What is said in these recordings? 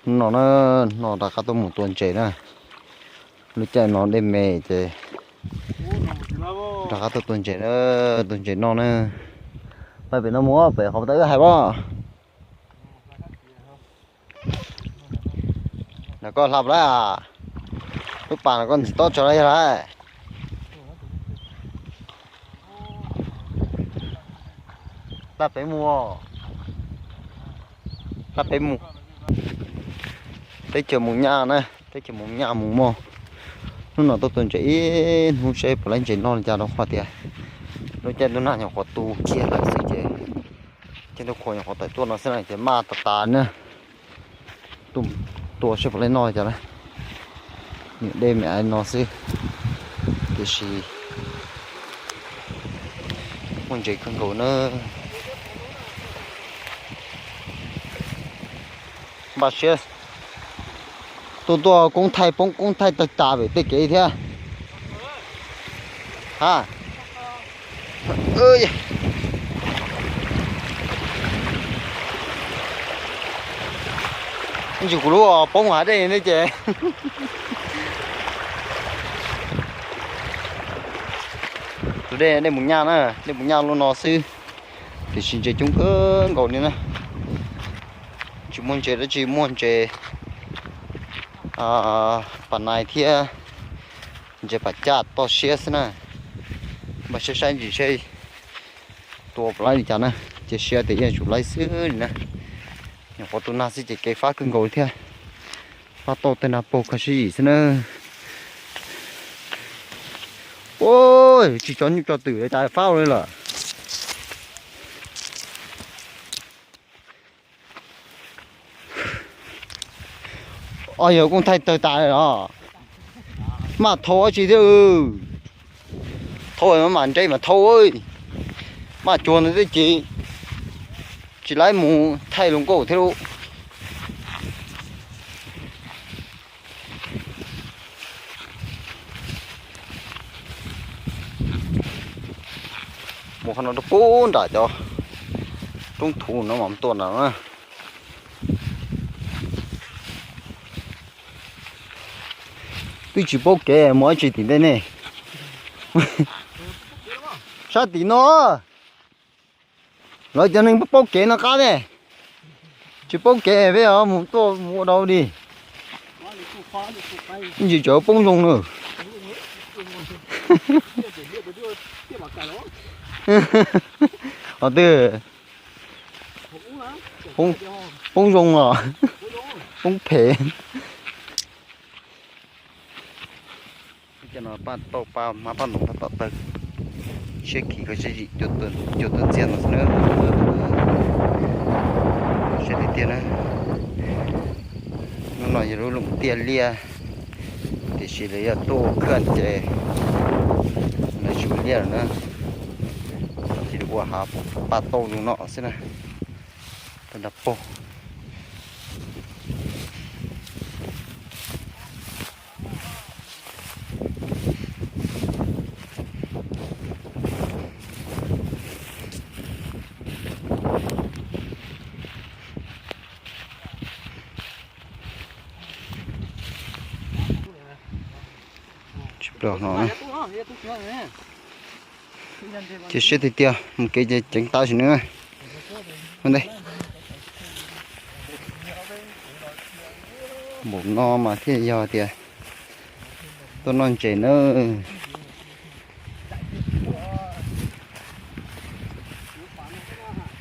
Hnub no na, no rov qab tuaj mus tua ntses na. Lub caij no dej me ces rov qab tuaj tua ntses na, tua ntses noj na. Pab pem no mus pem qhov tau wb hais pab. Nov koj hla plab, lub pas no koj ntxiv tob tso yog lawm. Hla pem mus, hla pem mus. Teb chaws mus nyaj na, teb chaws mus nyaj mus mog. Hnub no tuaj tua ntses ib hnub seb puas laib ntses noj li cas rau qhov tias lub caij ntuj nag nyuam qhuav tu kiag lawm xwb ces, ces ntuj qhua nyuam qhuav tawm tuaj no xwb na ces maj tas tas na. Tuaj tua seb puas laib noj li cas na. Niam dej me aiv no xwb, tiam sis muaj ntses kawg nkaus na. Npaj siab tuaj tuaj koob thaij poob koob thaij tawg tas pem tej kev thiab. Ha, ntsis kuv lub poob hav dej ne ces. Tus dej, dej mus nyaj na, dej mus nyaj lub no xwb, tiam sis ntses coob kawg nkaus li na. Tsis muaj ntses dab tsi, muaj ntses pas nais thiab ntses pas caj toj siab xwb na. Npaj siab saib ntsis seb tua puas laib li cas na, cia siab tias yeej tsum laib xwb li na. Nyuam qhuav tu nag xwb ces kev fab kawg nkaus thiab, fab tau tej nag paug kho siab yim xwb na. Ua, tsis tso nyuj tso twm li cas fab ua li lawm. Os, yog koob thaij tawg tas os. Maj thau dab tsi thiab. Thau mam nreb mas thau, maj cuag ntawd thiab ces tsis laib mus thaij hluas nkauj thiab lauj. Mus qhov no rau pub nram cov roob thuv no mam tua nram no na. Twb tsis paub kev mus dab tsi tim ntej ne. Sab tim no. Lawv cov neeg paub kev no qab ne. Tsis paub kev peb mus tuaj mus ua dau li. Ntsis tseem poob zoo na. Qhov twg? Poob zoo los poob phem. Cov no paj tauj paj hmab paj ntoo paj tom tawg, siab khiv kho siab yim, cuag tus ntxiab no xwb na. Siab tiag tiag na. Hnub no yog lub loos tiaj liaj, tiam sis lawv yog tuaj khwb ces lawv tsis ua liaj lawm na. Ces ua hav paj tauj zoo no xwb na. Tau nrag paug. Tsis plam no na. Cia siab tiag tiag, mus kev ces ceev tau sim no. Ua ntej, npaum no mas thiaj yog tias tuaj noj ntses na.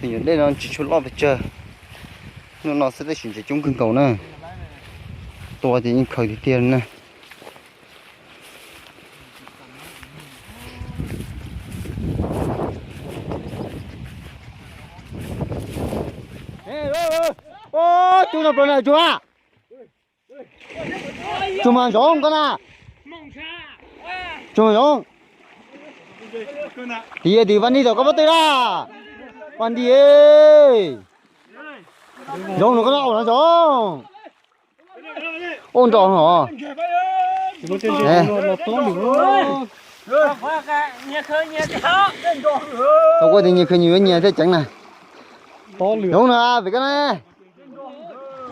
Tus nyuam dej no tsis tshua loj pes tsawg, hnub no xwb tab sis ntses coob kawg nkaus na. Tua ces yeej khaws tiag tiag na. Tsuj no plaws na tsuj a. Tsuj mas zoov koj na. Tsuj mas zoov. Tim tim Vaj Nij tom koj pob tw na. Vaj Nij, zoov no koj na, ua no zoov. Ua nroj no. Tau kuj tias nyias khwv nyias yuav nyias thiaj ceev na. Zoov no pem koj na.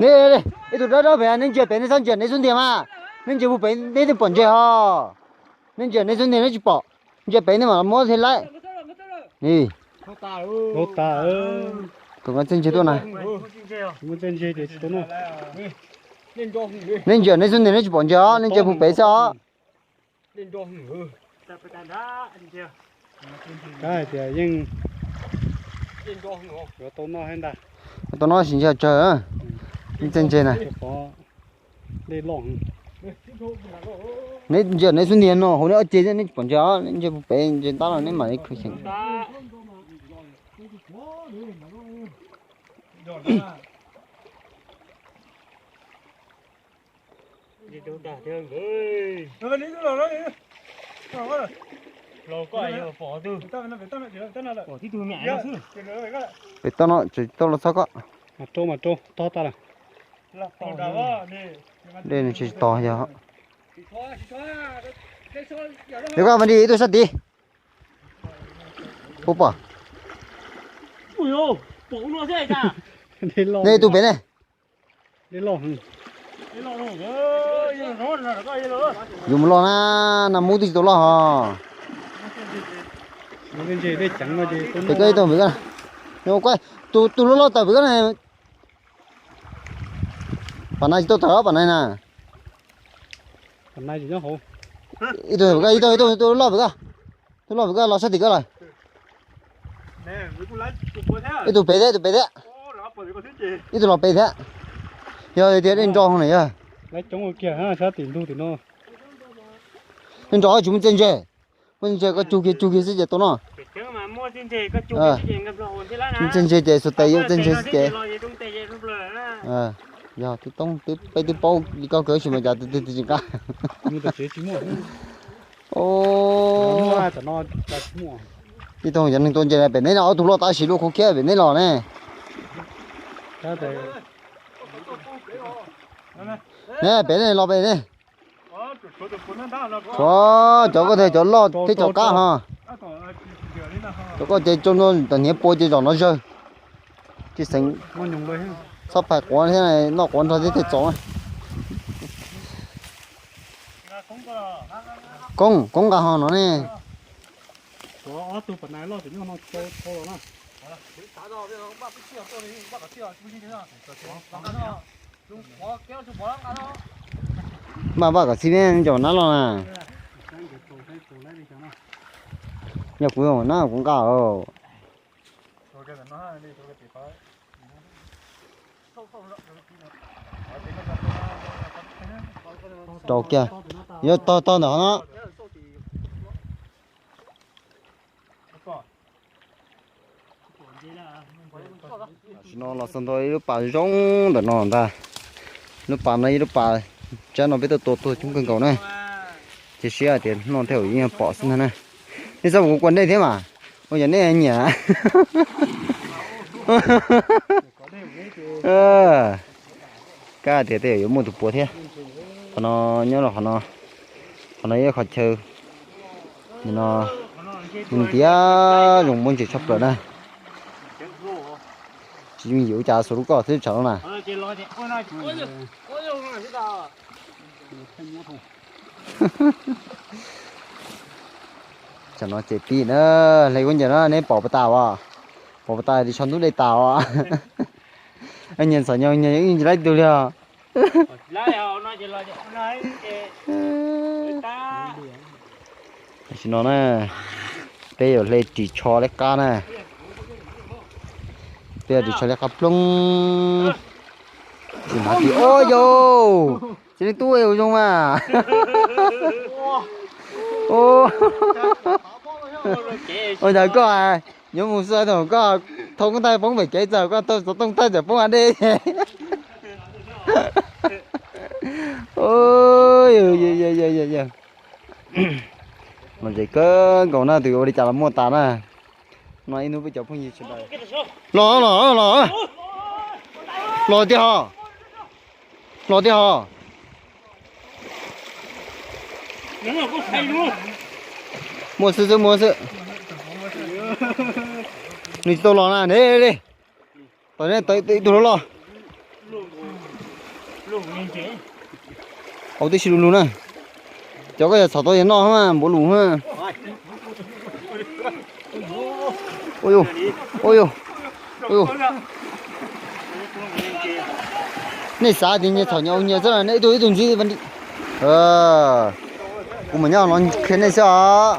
Ne, ib tug dawb dawb pem, nej ntsia pem, nej txhob ntsia nej xub ntiag mas. Nej ntsia puag pem nej thiaj pom ntses ho. Nej ntsia nej xub ntiag nej tsis pom. Ntsia pem nej mam muab thiaj laib. Tus txiaj ntsig tuaj na. Nej ntsia nej xub ntiag nej tsis pom ntses os, nej ntsia puag pem xwb os. Hais tias yeej yuav tau noj thiab ntag. Tau noj tsis ntsia tsawg, txiaj ntsig na. Dej loj. Nej ntsia nej xub ntiag no hauv nej ob ceg nej tsis pom ntses os, nej ntsia puag pem ntses tab los nej mam li khaws xyeem. Pem toj no tsis tau los txog koj. Mas rau mas rau tog tas lawm. Dej nws tsis tos yog. Yog koj mas di ib tug sab tid. Puas pom? Nej tus pem ne. Yus mus loj na, na mub twb tsis tau loj hos. Pem koj ib tug pem koj. Tus loj loj tawm pem koj na. Pam na tsis tau tawm pam na na. Ib tug pem koj, ib tug, ib tug, ib tug loj pem koj. Tus loj pem koj los sab tim koj lawm. Ib tug pem thiab, ib tug pem thiab. Ib tug los pem thiab. Yog tias dej nro no yog. Dej nro tsis muaj txiaj ntsig. Muaj txiaj ntsig koj cug kiag cug kiag xwb ces tau noj. Muaj txiaj ntsig ces xuas tes yuav txiaj ntsig xwb ces. Yog twb toob twb peb twb paub li koj kawg sis mas cas twb twb tsis nqa. Ib tug cov neeg tuaj ntse pem neb no, ob tug loj tab sis lub qhov khiab pem neb los ne. Ne pem ne los pem ne. Tshuav cov koj tias cov loj thiab cov qab ho. Cov koj ces tsoo tom hniav pua ces zom no zawg. Tsis xeev, txhob phais quav thiab noj quav nrog thiab thiaj txaus. Koob, koob nqa ho no ne. Maj vaj kom txhib peb ncauj nab los na. Yog kuv nab kuv nqa os. Rau kiag, yuav tog tog ntawm no. Tam sim no los txog ntua ib lub pas zoo ntawm no ntag. Lub pas no ib lub pas tsab no peb tuaj tua tuag coob kawg nkaus na. Cia siab hais tias hnub no thiaj yeej pom xwb ntag na. Nej txhob pum kuv kua dej thiab mas, ua yog nej nyiam. Kab tias tej zaum yuav muaj tus puav thiab. Qhov no nyob rau qhov no, qhov no yog qhov chaw no, ntiav zoo muaj ntses tshaj plaws na. Tsis yooj yim ua cas xuas lub koj xwb tsam no na. Tsam no ces pib na, hle kub ncaws na, neb pom puas tas as? Pom puas tas ris tsho ntub dej tas as? Nyias ntxhov nyob nyias yeej tsis laib tug li os. Tam sim no na, peb yuav hle ris tsho liab qab na. Peb yuav ris tsho liab qab ploog. Tsis hnav ris os yau. Tsis leej tub ua zoo mas. Ua cas koj yuav mus xwb thaum koj thau koob thaij poob pem kev txog koj thau xov tooj thaij txawm poob a dej. Los ze kawg nkaus na, tus yuav ua li cas los muaj tas na. No ib hnub peb cov phooj ywg sawv daws los los los los tiag ho. Los tiag ho. Muaj xwb xwb muaj xwb. Nws tsis tau los na ne li. Tom ne ib tug loj loj. Au tib si lug lug na. Cov koj yog txhom tau yog noj mas npaum lus na. Ua yuj, ua yuj, ua yuj. Nej xav tias nyias txhom nyias ua nyias xwb, nej ib tug ib tug ntxiv. Kuv mam nyob no qhia nej xwb os.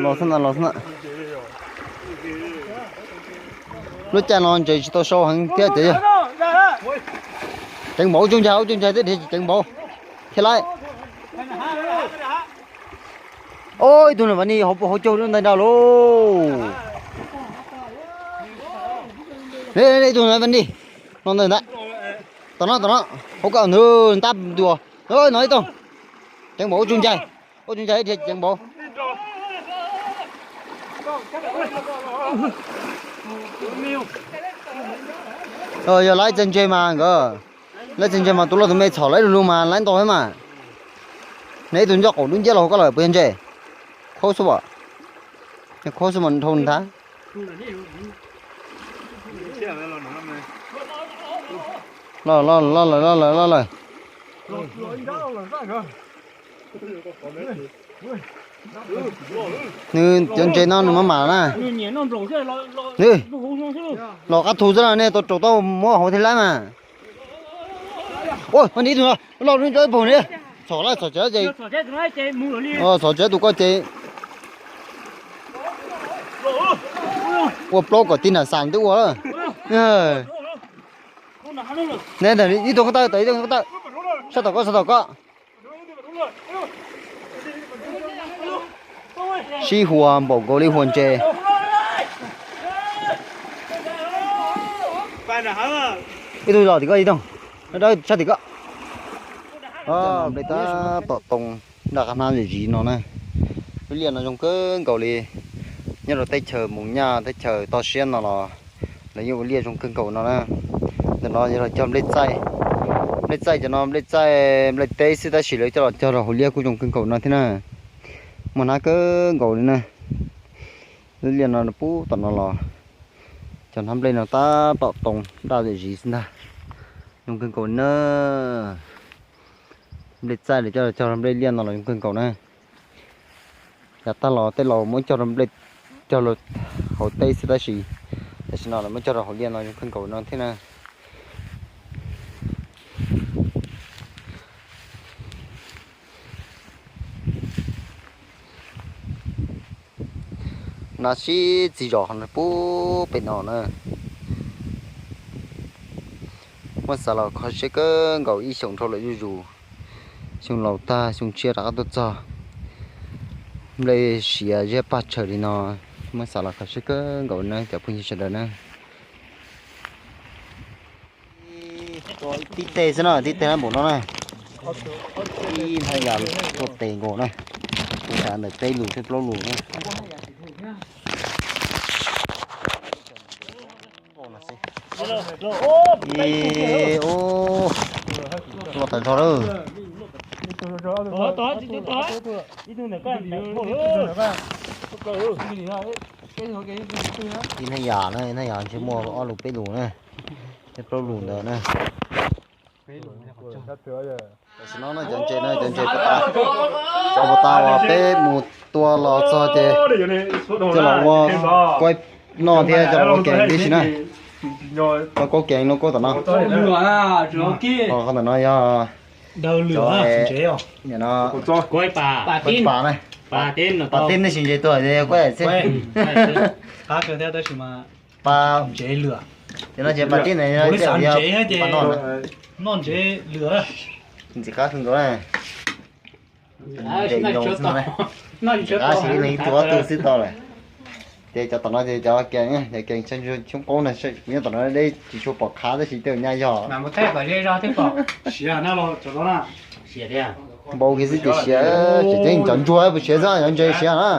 Los xwb na, los xwb na. Lub caij no ntses tsis tau sau heev thiab ces yog ceev npaum, ua tsaug ncag, ua tsaug ncag thiab, ceev npaum thiab lauj. Ib tug na Vam Nis hauv caug ntais nrad lauj. Ib tug na Vam Nis no ntawm ntawd. Tom no, tom no, hauv koj ntawd ntab ntua. No ib tug. Ceev npaum, ua tsaug ncag, ua tsaug ncag thiab, ceev npaum. Yog lawv txawj ntse mas nkawd, lawv txawj ntse mas tus loj tus me txhom lawv lug lug mas lawv ntau thiab mas. Nws ib tug nyob qaum dub nciab los hauv koj lawm puas yog ntses? Khaub xwb as, khaub xwb mas dhau ntag. Los, los, los lawm, los lawm, los lawm. Nws cov ntses no nws maj mam na. Nws los qab thu xwb los nej tau raus tau muab hauv thiab lawm mas. Ua, nws ib tug los, los nws cov ib paug ni. Txhom lawm, txhom tsev ces, txhom tsev tus koj ces ua plaub kom tib nram xam twb ua lawm. Ne, ib tug ko taw, ib tug ko taw. Sab tom koj, sab tom koj. Sib hua npaum nkaus li hua ntses. Ib tug los tim koj ib tug, sab tim koj. Nplej tab tom too nram qab hnab zim zis no na. Lub liaj no zoo kawg nkaus li. Nyob rau teb chaws Moos Nyaj, teb chaws toj siab no los lawv yeej ua liaj zoo kawg nkaus no na. Ntawm no yog los cog nplej txaij. Nplej txaij cov no nplej txaij nplej teb xwb tab sis lawv coj los cog rau hauv liaj kuj zoo kawg nkaus no thiab na. Muaj hnab kawg nkaus li na. Lub liaj no pub tom no los cov hnab nplej no tab tom too nraj zim zis xwb ntag. Zoo kawg nkaus na. Nplej txaij lawv coj los cog rau nplej liaj no los zoo kawg nkaus na. Yav tag los tej laus muab cog rau nplej, cog rau hauv teb xwb tab sis tam sim no lawv muab cog rau hauv liaj no zoo kawg nkaus no thiab na. Nab sib txiv zos qhov no pub pem no na. Muab xav los kho siab kawg nkaus ib xyoos dhau lawm zuj zus. Xyoo laus tag xyoo tshiab rov qab tuaj txog nplej siav ziab pag tshaws li no. Muab xav los kho siab kawg nkaus na cov phooj ywg sawv daws na. Tib teg xwb no, tib teg npaum no na. Ib hnab yas tuaj tes nkaus na. Kuv xav ntawm peb lus thiab plaub lus na. Loj tas zog lawm. Ib hnab yas na, ib hnab yas ntshe muaj ob lus peb lus na, thiab plaub lus ntawd na. Tam sim no cov ntses no cov ntses puas tas, cov puas tas uas peb mus tua los txog ces coj los ua kuaib noj thiab coj los ua kev tib si na. Tau kaub kev lub kaub tom no. Qhov tom no yog cov ntses no, pas tib na, pas tib nej sis ntses tuag kuaib xwb. Pas, ces no ces pas tib na, pas noj na. Ntxim qab kawg nkaus na. Ntses ntoo xwb na, ntses qab xwb, leej twg ob tug xwb tau lawm. Ces cov tom no ces cov kees, cov kees xyoob qaub na, kuv nyob tom no deb tsis tshua pom qab tab sis tej nyaj yog. Npau kiag xwb ces siav, tseem ceeb cov ntsuag puas siav xwb, cov ntses siav na.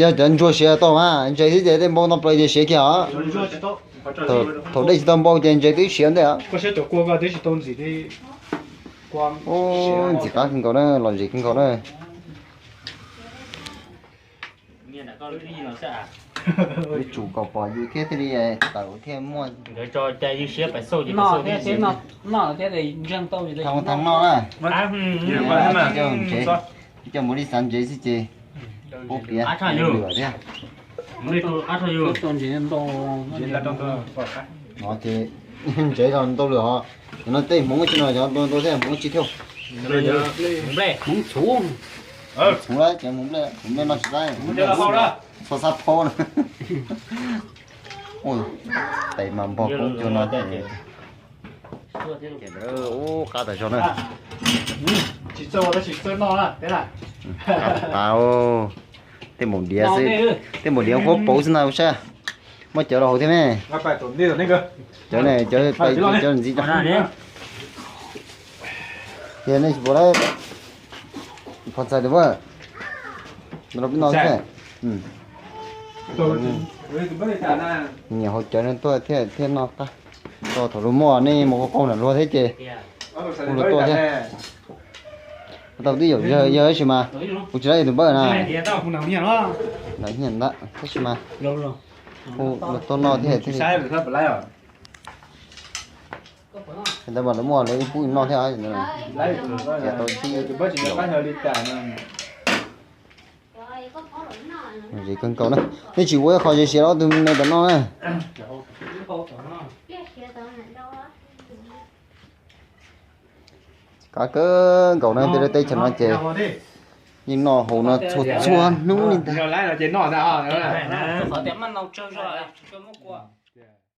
Yog cov ntsuag siav tau mas, ntses xwb ces tej npau no plaws ces siav kiag os. Thaum dej tsis tau npau ces ntses twb siav ntej. Ntxim qab kawg nkaus na, lom zem kawg nkaus na. Yuav tsum kom pom yus thiab thiaj li tawm thiaj muaj. Thaj noj na. Coj mus li xav ntsev xwb ces ua piav lwm thiab. No ces ntsev los ntau lawm os. No tej hmoov tsis no cov ntau thiab hmoov tsis thiab. Hmoov txhuv, hmoov nplej, hmoov nplej no tsis tau, txhob xab phaub na. Tes mas npog koob cuag no. Ub, qab tas zog na. Qab tas, tej npaum diav xwb, tej npaum diav huab pauv xwb ntag ua saib. Muaj cawv los hauv thiab me. Cawv ne, cawv pais cawv ntxiv cov. Ces nej tsis pom lawm, phom txhais tus pab los peb no thiab. Nyiam haus cawv no tuaj thiaj thiaj noj qab. Thaum luag muaj nej mus qaug qaug nram luag thiab ces hu luag tuaj thiab. Tau twb yaum yawg tab sis mas kuv tsis laib tus pab na. Ntawd tab sis mas hu luag tuaj noj thiab thiaj li. Ntawd mas lawv muaj lawv ib pub noj thiab. Tau ib zis kawg nkaus na. Nej tsis ua ib qho siav siav rau ob tug me tom no na. Qab kawg nkaus na, tej dab teb chaws no ces yeej noj haus no txhua txhua hnub li ntag.